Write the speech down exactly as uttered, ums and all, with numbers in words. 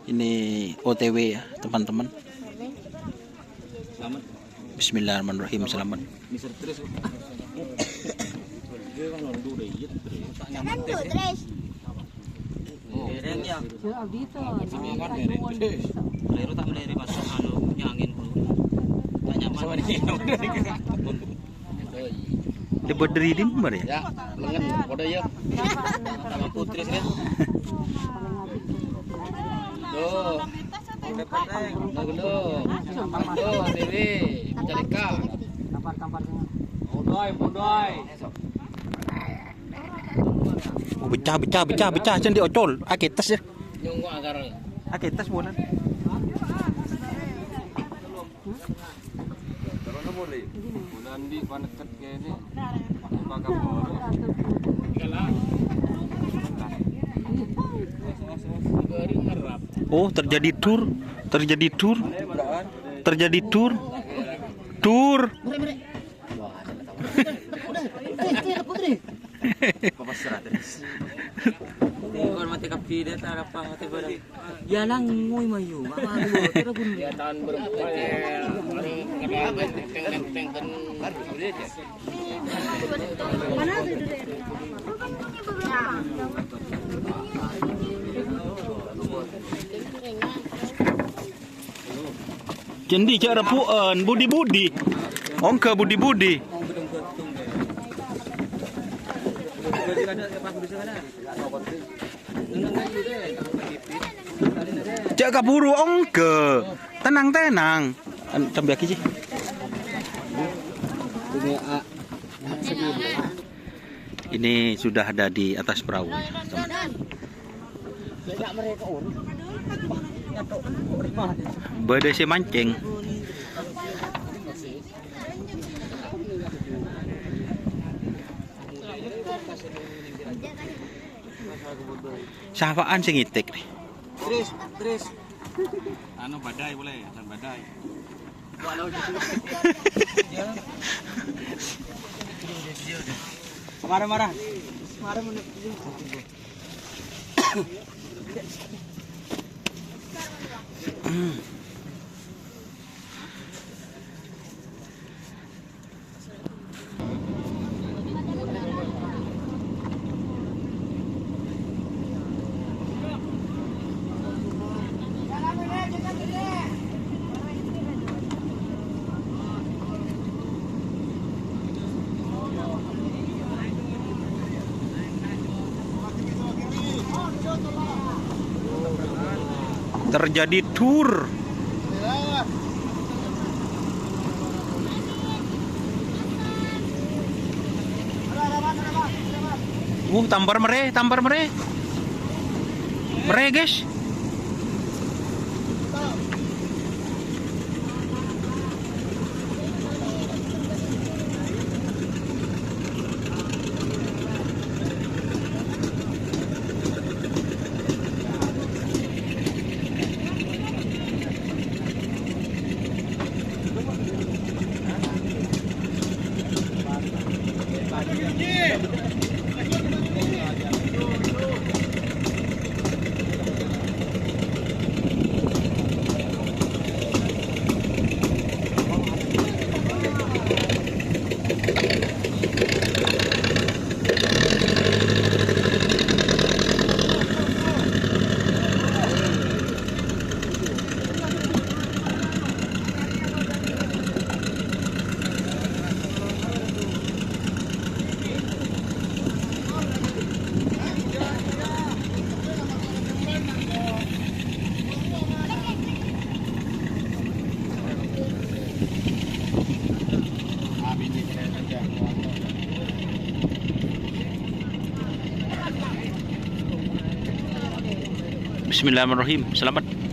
Ini O T W ya, teman-teman. Bismillahirrahmanirrahim. Selamat. Lebat dari ini, Mar, ya? Ya, lengen, padha, ya. Sama putri, sih. Tuh. Tuh, tuh, Dewi, Majalengka. Pondoi, pondoi. Oh, pecah, pecah, pecah, pecah, jhân diocol. Aketes, ya. Nyunggu akar. Aketes, bulan. Oh, terjadi tur, terjadi tur, terjadi tur, tur. Papasra terus. Tinggal mati kapi dia tak apa mati barang. Ya, langoy mayu, apa aku kira pun. Ya, tahun berapa ya? Paling kenal ganteng-ganteng kan. Cendi cak repu'en, budi-budi. Ongga budi-budi. Cak kaburu ongga. Tenang, tenang. An-, tambah lagi, Ci. Ini sudah ada di atas perahu, teman. Bâdâ sè mancèng. Sapa'an sè ngètèk, rè? Terus, terus. Anu, badai boleh, yang badai. Marah-marah. Marah menurut. Terjadi tur. Uh, tampar mèrè, tampar mèrè. Mèrè, guys. Bismillahirrahmanirrahim. Selamat.